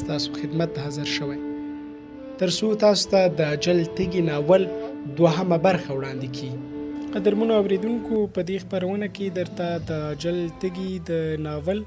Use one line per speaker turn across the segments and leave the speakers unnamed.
ستاسو خدمت ته حاضر شوی تر څو تاسو ته د اجل تیږې ناول دوهمه برخه وړاندې کړي. قدرمنو اوریدونکو په دې خپرونه کې درته د اجل تږي د ناول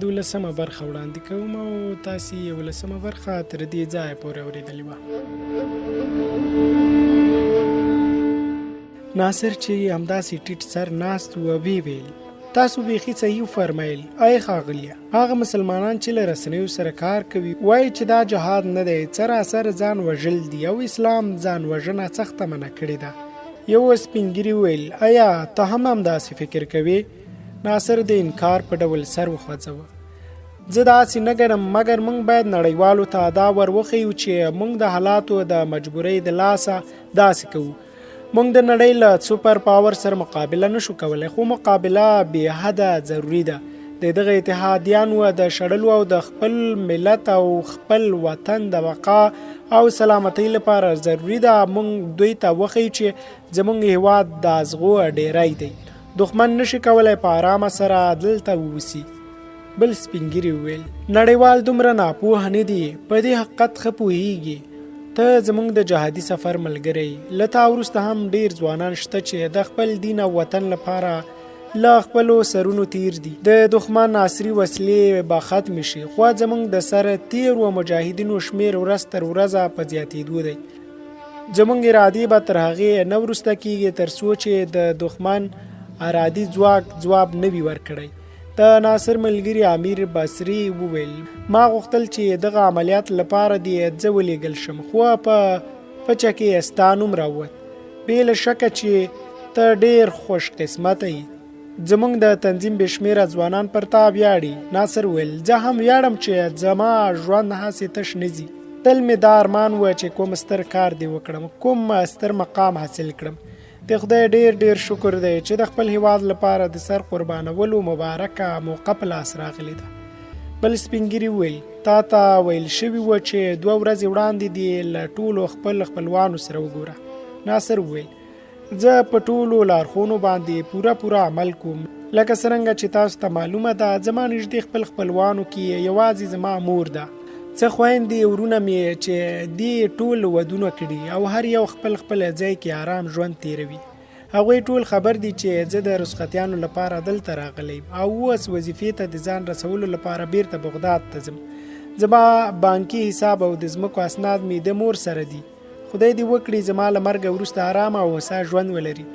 دولسمه برخه وړاندې کوم او تاسو یولسمه برخه تر دې ځایه پورې اورېدلې وه. ناصر چې همداسې ټیټ سر ناست و ویې ویل، تاسو بیخي صحیح وفرمایل ای ښاغلیه، هغه مسلمانان چې له رسنیو سره کار کوي وایي چې دا جهاد نه دی، سراسر ځان وژل دي او اسلام ځان وژنه سخته منع کړې ده. یوه سپین ږیري وویل، ایا ته هم همداسې فکر کوې؟ ناصر د انکار په ډول سر وخوځوه. زه داسې نه ګڼم، مګر موږ باید نړیوالو ته دا ور وښیو چې موږ د حالاتو د مجبورۍ د لاسه داسې کوو. موږ د نړۍ له سوپر پاور سره مقابله نشو کولای، خو مقابله بې حده ضروري ده. د دغه اتحادیانو د شړلو او د خپل ملت او خپل وطن د بقا او سلامتۍ لپاره ضروري ده موږ دوی ته وښیو چې زموږ هیواد د ازغو ډیری دی، دښمن نشي کولای په آرامه سره دلته ووسي. بل سپین ږیري وویل، نړیوال دومره ناپوه نه دي، په دې حقیقت ښه پوهیږي. ته زموږ د جهادي سفر ملګری یې، له تا وروسته هم ډیر ځوانان شته چې د خپل دین او وطن لپاره له خپلو سرونو تیر دي. د دښمن عصري وسلې به ختمې شي، خو زموږ د سر تیرو مجاهدینو شمیر ورځ تر ورځه په زیاتیدو دی. زموږ ارادې به تر هغې نه وروسته کیږي تر څو چې د دښمن ارادي ځواک ځواب نه وي ورکړی. د ناصر ملګري امیر بصري وویل، ما غوښتل چې دغه عملیات لپاره دې زه ولیږل شم، خو په پچه کې ستا نوم راووت. بې له شکه چې ته ډیر خوش قسمته یې. زموږ د تنظیم بې شمېره ځوانان پر تا ویاړي. ناصر وویل، زه هم ویاړم چې زما ژوند هسې تش نه ځي. تل مې دا ارمان و چې کوم ستر کار دې وکړم، کوم ستر مقام حاصل کړم. د خدای ډیر ډیر شکر دی چې د خپل هیواد لپاره د سر قربانولو مبارکه موقع په لاس راغلې ده. بل سپینګیري وویل، تا ته ویل شوي و چې دوه ورځې وړاندې دې له ټولو خپل خپلوانو سره وګوره. ناصر وویل، زه په ټولو لارښوونو باندې پوره پوره عمل کوم. لکه څرنګه چې تاسو ته معلومه ده، زما نږدې خپل خپلوانو کې یوازې زما مور ده. څه خویندې ورونه مې چې دې ټول ودونه کړي او هر یو خپل خپل ځای کې آرام ژوند تیروي. هغوی ټول خبر دي چې زه د رخصتیانو لپاره دلته راغلی یم او اوس وظیفې ته د ځان رسولو لپاره بیرته بغداد ته ځم. زما بانکي حساب او د ځمکو اسناد مې د مور سره دي. خدای دې وکړي زما له مرګه وروسته آرام او هوسا ژوند ولري.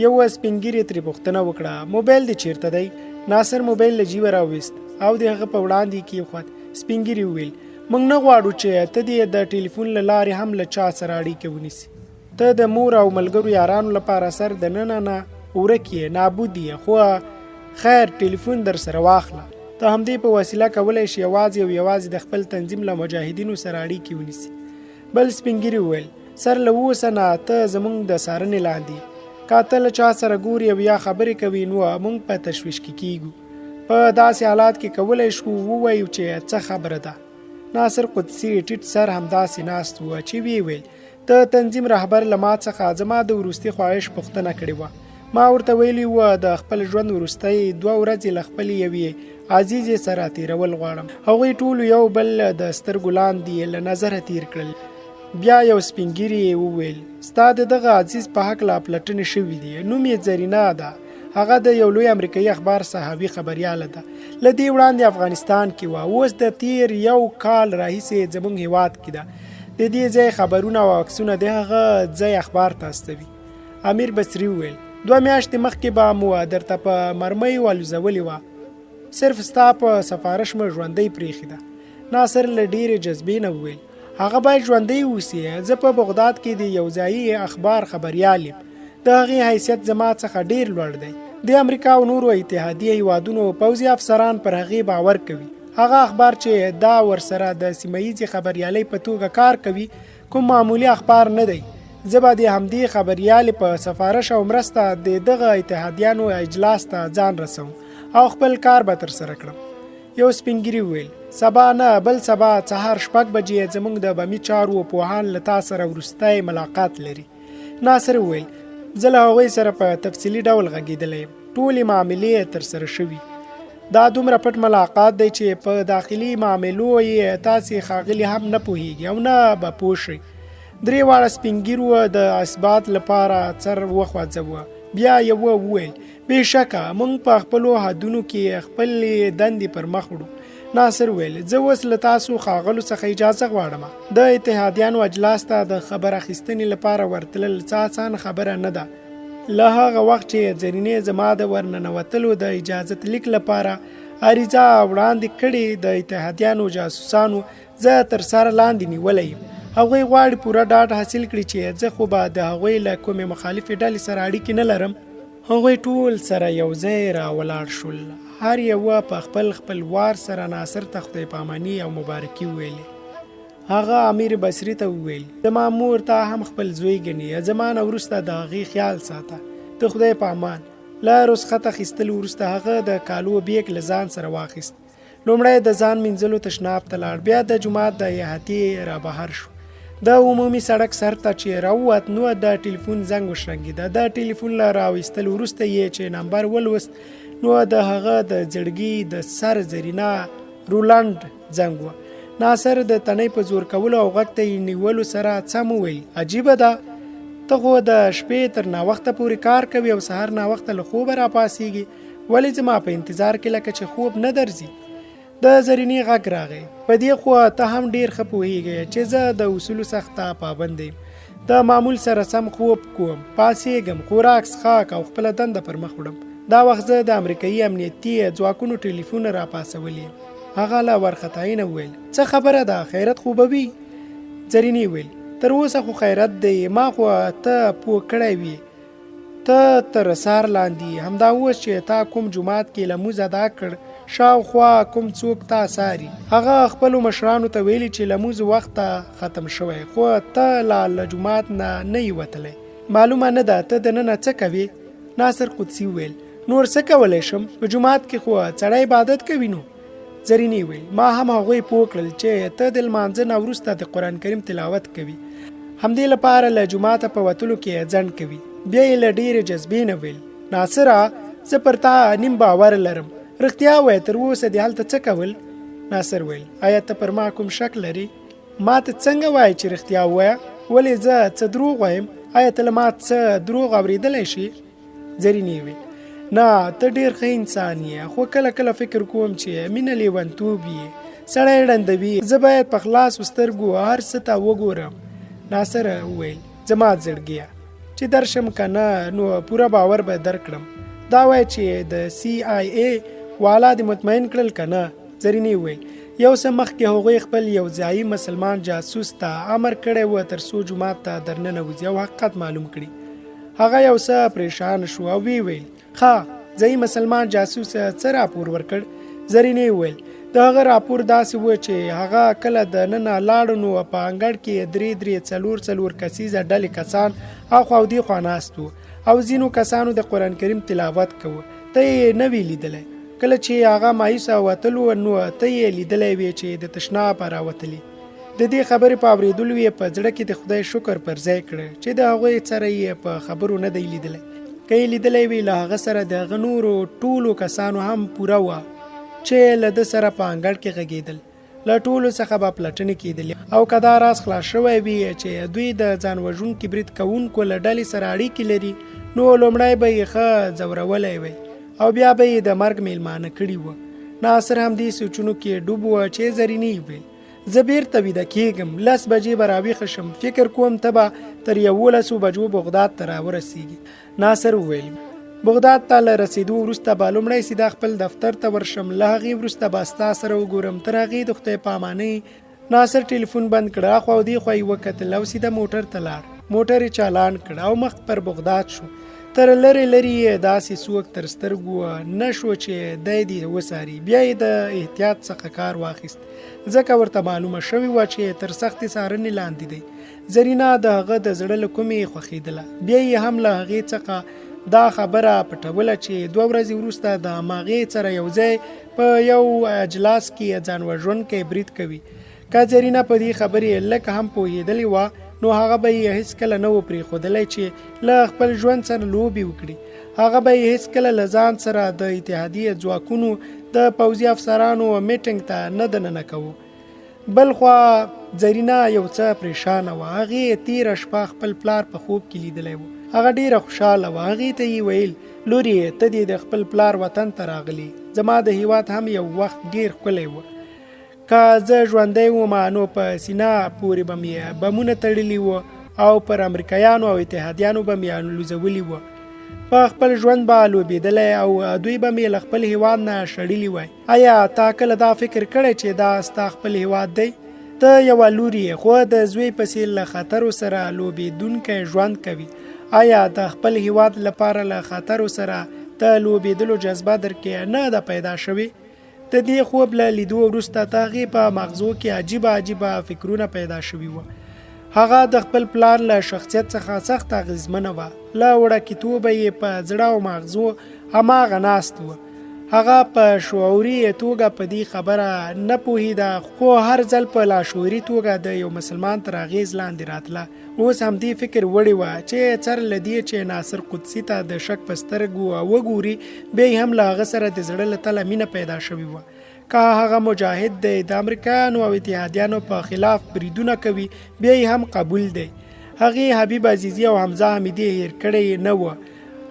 یو سپین ږیري ترې پوښتنه وکړه، موبایل دې چیرته دی؟ ناصر موبایل له جیبه راوویست او د هغه په وړاندې یې کېښود. سپین ږیري وویل، موږ نه غواړو چې ته دې د ټلیفون له لارې هم له چا سره اړیکه ونیسي. ته د مور او ملګرو یارانو لپاره سر د ننه نه ورک یې، نابود یې، خو خیر ټلیفون در سره واخله. ته همدې په وسیله کولی شې یوازې او یوازې د خپل تنظیم له مجاهدینو سره اړیکې ونیسي. بل سپینګیري وویل، سر له اوسه نه ته زمونږ د څارنې لاندې، که ته له چا سره ګوري او یا خبرې کوي نو مونږ په تشویش کې کیږو. په داسې حالات کې کولی شو ووایو چې څه خبره ده. ناصر قدسي ټیټ سر همداسې ناست و چې ویې ویل، د تنظیم رهبر له ما څخه زما د وروستي خواهش پوښتنه کړې وه. ما ورته ویلي و د خپل ژوند وروستۍ دوه ورځې له خپلې یوې عزیزې سره تیرول غواړم. هغوی ټولو یو بل د سترګو لاندې له نظره تیر کړل. بیا یو سپین ږیري وویل، ستا د دغه عزیز په هکله پلټنې شوې دي، نوم یې زرینه ده. هغه د یو لوی امریکایي اخبار صحابي خبریاله ده. له دې وړاندې افغانستان کې وه، اوس د تیر یو کال راهیسې زموږ هیواد کې ده. د دې ځای خبرونه او عکسونه د هغه ځای اخبار ته استوي. امیر بصري وویل، دوه میاشتې مخکې به مو درته په مرمیو الوزولې وه، صرف ستا په سفارش مو ژوندۍ پرېښې ده. ناصر له ډېرې جذبې نه وویل، هغه باید ژوندۍ اوسي، زه په بغداد کې د یو ځایي اخبار خبریال یم، د هغې حیثیت زما څخه ډېر لوړ دی. د امریکا او نورو اتحادي هیوادونو پوځي افسران پر هغې باور کوي. هغه اخبار چې دا ورسره د سیمه ییزې خبریالۍ په توګه کار کوي، کوم معمولي اخبار نه دی. زه به د همدې خبریالې په سفارش او مرسته د دغه اتحادیانو اجلاس ته ځان رسوم او خپل کار به ترسره کړم. یو سپین ږیري وویل، سبا نه بل سبا سهار 6 بجې زموږ د بمي چارو پوهان له تا سره وروستی ملاقات لري. ناصر وویل، زه له هغوی سره په تفصیلي ډول غږېدلی یم، ټولې معاملې یې ترسره شوي. دا دومره پټ ملاقات دی چې په داخلي معاملو یې تاسې ښاغلي هم نه پوهیږي او نه به پوه شئ. درې واړه سپینګیرو د اثبات لپاره څر وخوځوه. بیا یوه وویل، بېشکه موږ په خپلو حدونو کې خپلې دندې پر مخ وړو. ناصر ویل، زه اوس له تاسو ښاغلو څخه اجازه غواړم. د اتحادیانو اجلاس ته د خبر اخیستنې لپاره ورتلل څه اسانه خبره نه ده. له هغه وخت چې زرینې زما د ورننوتلو د اجازت لیک لپاره عریضه وړاندې کړې، د اتحادیانو جاسوسانو زه تر سر لاندې نیولی یم. هغوی غواړي پوره ډاډ حاصل کړي چې زه خو به د هغوی له کومې مخالفې ډلې سره اړیکې نه لرم. هغوی ټول سره یو ځای را ولاړ شول. هر یوه په خپل خپل وار سره ناصر ته خدای پاماني او مبارکي وویلې. هغه امیر بصري ته وویل، زما مور تا هم خپل زوی ګڼي، زما نه وروسته د هغې خیال ساته. د خدای په امان. له رخصت اخیستلو وروسته هغه د کالو بیګ له ځان سره واخیست. لومړی د ځان مینځلو تشناب ته لاړ، بیا د جومات د احاطې را بهر شو. د عمومي سړک سر ته چې راووت نو د ټلیفون زنګ وشرنګېده. د ټلیفون له راویستلو وروسته یې چې نمبر ولوست نو د هغه د زړګي د سر زرینه رولانډ زنګ و. ناصر د تنۍ په زور کولو او غږ ته یې نیولو سره څم وویل، عجیبه ده، ته خو د شپې تر ناوخته پورې کار کوي او سهار ناوخته له خوبه راپاڅېږي، ولې زما په انتظار کې لکه چې خوب نه درځي؟ د زرینې غږ راغی، په دې خو ته هم ډېر ښه پوهېږې چې زه د اصولو سخته پابند یم. د معمول سره سم خوب کوم، پاڅېږم، خوراک، څښاک او خپله دنده پر مخ وړم. دا وخت زه د امریکایي امنیتي ځواکونو ټلیفون راپاڅولی یم. هغه له وارخطایۍ نه وویل، څه خبره ده، خیرت خو به وي؟ زرینې وویل، تر اوسه خو خیرت دی، ما خو ته پوه کړی وي. ته تر څار لاندې یې، همدا اوس چې تا کوم جومات کې لمونځ ادا کړ، شاوخوا کوم څوک تا څاري. هغه خپلو مشرانو ته ویلي چې لمونځ وخته ختم شوی، خو ته لا له جومات نه نه یې وتلی. معلومه نه ده ته دننه څه کوې؟ ناصر قدسي وویل، نور څه کولی شم، په جومات کې خو سړی عبادت کوي نو. زرینې ویل، ما هم هغوی پوه کړل چې ته د لمانځه نه وروسته د قرآن کریم تلاوت کوي، همدې لپاره له جوماته په وتلو کې ځنډ کوي. بیا یې له ډېرې جذبې نه ویل، ناصره زه پر تا نیم باور لرم، رښتیا وایه تر اوسه دې هلته څه کول؟ ناصر ویل، آیا ته پر ما کوم شک لرې؟ ما ته څنګه وایې چې رښتیا ووایه؟ ولې زه څه دروغ وایم؟ آیا ته له ما څه دروغ اورېدلی شې؟ زرینې ویل، نه، ته ډېر ښه انسان یې، خو کله کله فکر کوم چې مینه لیونتوب یې، سړی ړندوي. زه باید په خلاصو سترګو هر څه ته وګورم. ناصر وویل، زما زړګیه، چې درشم که نه نو پوره باور به درکړم. دا وایه چې د سي آی ای والا دې مطمئن کړل که نه؟ زرینې وویل، یو څه مخکې هغوی خپل یو ځایي مسلمان جاسوس ته امر کړی و تر څو جومات ته درننوځي او حقیقت معلوم کړي. هغه یو څه پریشان شو او وی ویل، ښه، ځایي مسلمان جاسوس څه راپور ورکړ؟ زرینې وویل، د هغه راپور داسې و چې هغه کله د ننه لاړو نو په انګړ کې درې درې څلور څلور کسیزه ډلې کسان اخوا او دیخوا ناست وو او ځینو کسانو د قرآن کریم تلاوت کوه، ته یې نه وی لیدلی. کله چې هغه مایوسه وتلو نو ته یې لیدلی وې چې د تشنابه راوتلي. د دې خبرې په اورېدلو یې په زړه کې د خدای شکر پر ځای کړ چې د هغوی سره یې په خبرو نه دی لیدلی. که یې لیدلی وی له هغه سره د هغه نورو ټولو کسانو هم پوره وه چې له ده سره په انګړ کې غږېدل. له ټولو څخه به پلټنې کېدلې او که دا راز خلاص شوی وي چې دوی د ځان وژونکي برید کوونکو له ډلې سره اړیکې لري نو لومړی به یې ښه ځورولی وی او بیا به یې د مرګ میلمانه کړي وو. ناصر هم دې سوچونو کې ډوب و چې زرینې ویل، زه بیرته ویده کیږم، 10 بجې به راویښه شم، فکر کوم ته به تر 11 بجو بغداد ته راورسیږي. ناصر وویل، بغداد ته له رسېدو وروسته به لومړی سیده خپل دفتر ته ورشم، له هغې وروسته به ستا سره وګورم، تر هغې د خدای پامانۍ. ناصر ټلیفون بند کړ، اخوا او دېخوا یې وکتل او سیده موټر ته لاړ. موټر یې چالان کړ او مخ پر بغداد شو. تر لرې لرې یې داسې څوک تر سترګو نه شو چې دی دې وڅاري. بیا یې د احتیاط څخه کار واخیست، ځکه ورته معلومه شوې وه چې تر سختې څارنې لاندې دی. زرینه د هغه د زړه له کومې خوښېدله. بیا یې هم له هغې څخه دا خبره پټوله چې 2 ورځې وروسته د هماغې سره یو ځای په یو اجلاس کې ځان وژونکی برید کوي. که زرینه په دې خبرې لږ هم پوهېدلې وه نو هغه به یې هیڅکله نه و پرېښودلی چې له خپل ژوند سره لوبې وکړي. هغه به یې هیڅکله له ځان سره د اتحادیې ځواکونو د پوځي افسرانو میټنګ ته نه دننه کوو. بلخوا زرینه یو څه پریشانه وه. هغې تیره شپه خپل پلار په خوب کې لیدلی و. هغه ډیره خوشحاله وه. هغې ته یې ویل، لورې ته دې د خپل پلار وطن ته راغلې. زما د هیواد هم یو وخت ډیر ښکلی و. که زه ژوندی وم نو په سینه پورې به مې بمونه تړلي وو او پر امریکایانو او اتحادیانو به مې الوزولي وو. په خپل ژوند به لوبېدلی او دوی به مې له خپل هیواد نه شړلي وای. ایا تا کله دا فکر کړی چې دا ستا خپل هیواد دی؟ ته یوه لور یې خو د زوی په څیر له خطرو سره لوبېدونکی ژوند کوي. ایا د خپل هیواد لپاره له خطرو سره د لوبېدلو جذبه درکې نه ده پیدا شوې؟ د دې خوب له لیدو وروسته د هغې په مغزو کې عجیبه عجیبه فکرونه پیدا شوي وو. هغه د خپل پلار له شخصیت څخه سخت اغېزمنه وه. له وړکیتوبه یې په زړه او مغزو هماغه ناست و. هغه په شعوري توګه په دې خبره نه پوهېده، خو هر ځل په لاشعوري توګه د یو مسلمان تر اغېز لاندې راتله. اوس همدې فکر وړې وه چې څر له دې چې ناصر قدسي ته د شک په سترګو وګوري، بیا یې هم له هغه سره د زړه له تله مینه پیدا شوې وه. که هغه مجاهد دی، د امریکایانو او اتحادیانو په خلاف بریدونه کوي، بیا یې هم قبول دی. هغې حبیب عزیزي او حمزه حمیدي هېر کړی نه و.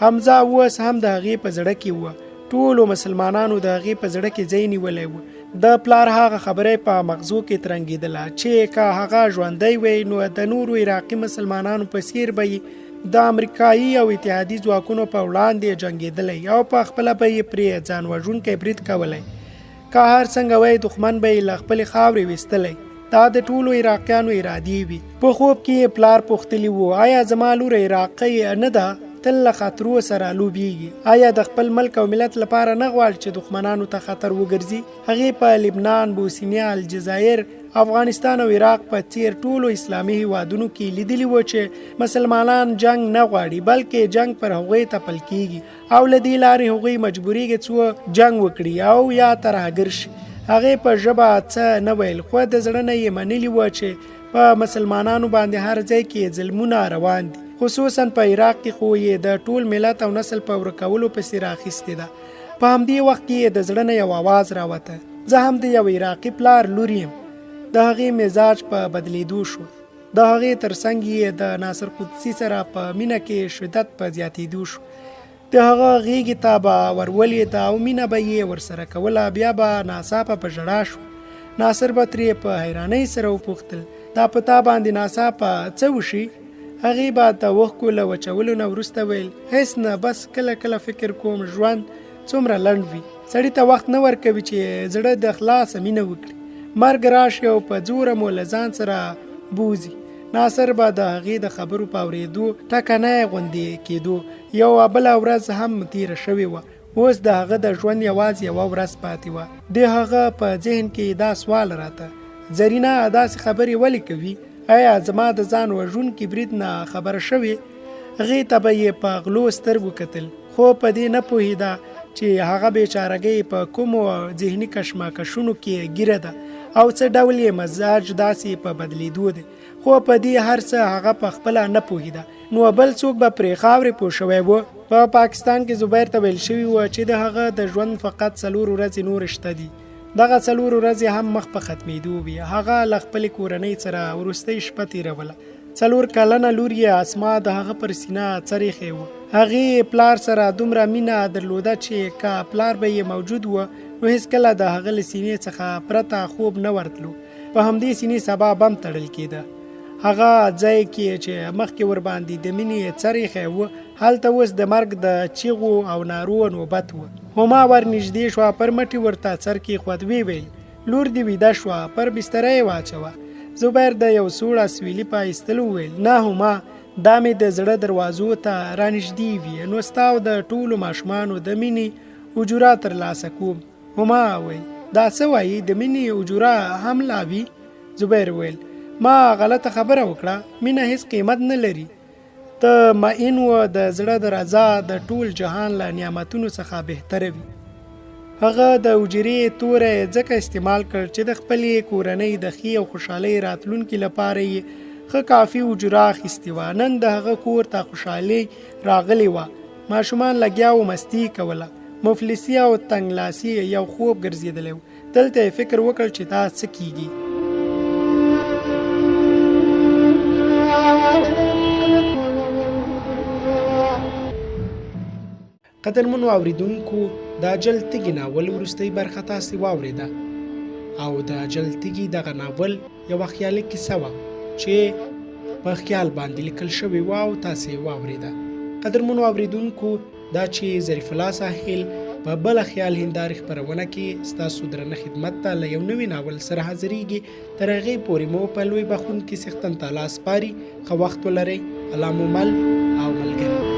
حمزه اوس هم د هغې په زړه کې و. ټولو مسلمانانو د هغې په زړه کې ځای نیولی و. د پلار هغه خبره په مغزو کې ترنګېدله چې که هغه ژوندی وی نو د نورو عراقي مسلمانانو په څیر به یې د امریکایي او اتحادي ځواکونو په وړاندې جنګېدلی او په خپله به یې پرې ځان وژونکی برید کولی. که هر څنګه وای دښمن به یې له خپلې خاورې ویستلی. دا د ټولو عراقیانو ارادې وي. په خوب کې یې پلار پوښتلي وو، آیا زما لور عراقۍ نه ده؟ تل له خطرو سره لوبیږي. آیا د خپل ملک او ملت لپاره نه غواړي چې دښمنانو ته خطر وګرځي؟ هغې په لبنان، بوسنیا، الجزایر، افغانستان او عراق په څیر ټولو اسلامي هیوادونو کې لیدلي و چې مسلمانان جنگ نه غواړي، بلکې جنگ پر هغوی تپل کیږي او له دې لارې هغوی مجبوریږي څو جنگ وکړي او یا ترهګر شي. هغې په ژبه څه نه ویل، خو د زړه نه یې منلي و چې په مسلمانانو باندې هر ځای کې ظلمونه روان دي، خصوصا په عراق کې خو یې د ټول ملت او نسل په ورکولو پسې راخیستې ده. په همدې وخت کې یې د زړه نه یو اواز راوته، زه هم د یو عراقي پلار لور یم. د هغې مزاج په بدلیدو شو. د هغې تر څنګ یې د ناصر قدسي سره په مینه کې شدت په زیاتېدو شو. د هغه غېږې ته به ورولېده او مینه به یې ورسره کوله، بیا به ناڅاپه په ژړا شو. ناصر به ترې په حیرانۍ سره وپوښتل، دا په تا باندې ناڅاپه څه وشي؟ هغې به د اوښکو له وچولو نه وروسته ویل، هېڅ نه، بس کله کله فکر کوم ژوند څومره لنډ وي، سړي ته وخت نه ورکوي چې زړه د خلاصه مینه وکړي. مرګ راشي او په زوره مو له ځان سره بوځي. ناصر به د هغې د خبرو په اورېدو ټکنی غوندې کېدو. یوه بله ورځ هم تېره شوې وه. اوس د هغه د ژوند یوازې یوه ورځ پاتې وه. د هغه په ذهن کې دا سوال راته، زرینه داسې خبرې ولې کوي؟ ایا زما د ځان وژونکي برید نه خبره شوې؟ هغې ته به یې په غلو سترګو کتل، خو په دې نه پوهېده چې هغه بیچارګۍ په کومو ذهني کشمکشونو کې ګیره ده او څه ډول یې مزاج داسې په بدلېدو دی. خو په دې هر څه هغه په خپله نه پوهېده، نو بل څوک به پرې خاورې پوه شوی و. په پاکستان کې زبیر ته ویل شوي و چې د هغه د ژوند فقط 4 ورځې نورې شته دي. دغه 4 ورځې هم مخ په ختمېدو وې. هغه له خپلې کورنۍ سره وروستۍ شپه تېروله. 4 کلنه لور یې اسما د هغه پر سینه څر ایښی و. هغې پلار سره دومره مینه درلوده چې که پلار به یې موجود و نو هېڅکله د هغه له سینې څخه پرته خوب نه ورتلو. په همدې سینې سبا بم تړل کېده. هغه ځای کې چې مخکې ورباندې د مینې څر ایښی و، هلته اوس د مرګ د چیغو او نارو نوبت و. هما ور نږدې شوه، پر مټې ورته څر کېښود، ویې ویل، لور دې ویده شوه، پر بستره یې واچوه. زبیر د یو سوړ اسویلي په ایستلو وویل، نه هما، دا مې د زړه دروازو ته رانږدې وي، نو ستا او د ټولو ماشومانو د مینې اجوره ترلاسه کوم. هما ویل، دا څه وایي، د مینې اجوره هم لا وي؟ زبیر ویل، ما غلطه خبره وکړه، مینه هیڅ قیمت نه لري. ته مئین و د زړه د رضا د ټول جهان له نعمتونو څخه بهتره وي. هغه د اجرې توری ځکه استعمال کړ چې د خپلې کورنۍ د ښې او خوشحالۍ راتلونکي لپاره یې ښه کافي اجوره اخیستې وه. نن د هغه کور ته خوشحالي راغلې وه. ماشومان لګیا وو، مستي یې کوله. مفلسي او تنګلاسي یې یو خوب ګرځېدلی و. دلته یې فکر وکړ چې دا څه کیږي. قدرمنو اوریدونکو، د اجل تیږې ناول وروستۍ برخه تاسې واورېده او د اجل تیږې دغه ناول یوه خیالي کیسه وه چې په خیال باندې لیکل شوې وه او تاسې یې واورېده. قدرمنو اوریدونکو، دا چې ظریف الله ساحل په بله خیال هندارې خپرونه کې ستاسو درنه خدمت ته له یو نوي ناول سره حاضرېږي، تر هغې پورې مو په لوی بخښونکي څښتن تعالی سپاري. ښه وخت ولرئ. الله مو مل او ملګری.